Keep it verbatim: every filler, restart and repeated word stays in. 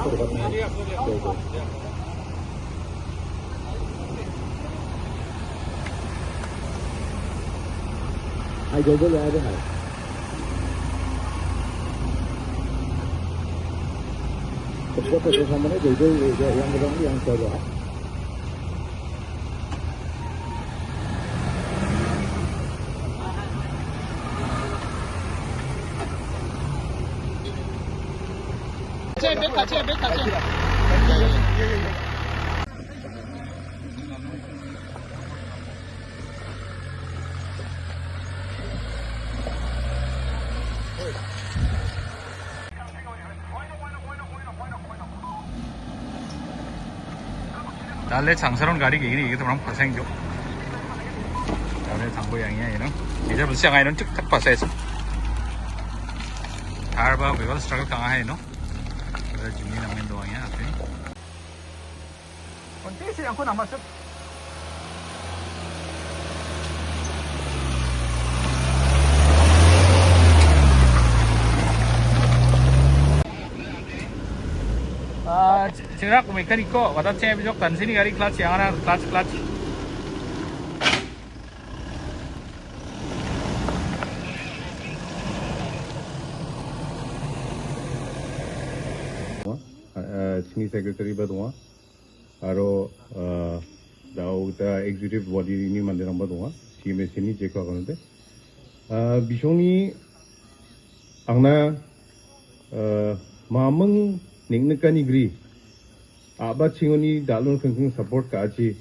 Hai, go, go, go, go, hai. Terus apa sih sama nih? Go, go, go, go, yang kedua, yang kedua. Dale changsaron gari gini gitu orang pasang jo. Dale changbo yang ya, you know. Bisa besi yang, you know, cek tak pasai. Harba begal struggle kang hai, you know. Ada juni nangin doang ya, oke. Konti sih aku nama sih. Ah, c-, cengrak mekaniko, watachi bijok tansini gari clutch yang ada clutch, clutch. Ah, chini secretary ba donga. Aro, ah, dao ta executive body ni manderangba donga. C M S ni jeko aganode. Ah, bisongni angna, ah, mamung nengnikani gri. Aba chingoni dalun kengkeng support ka achi.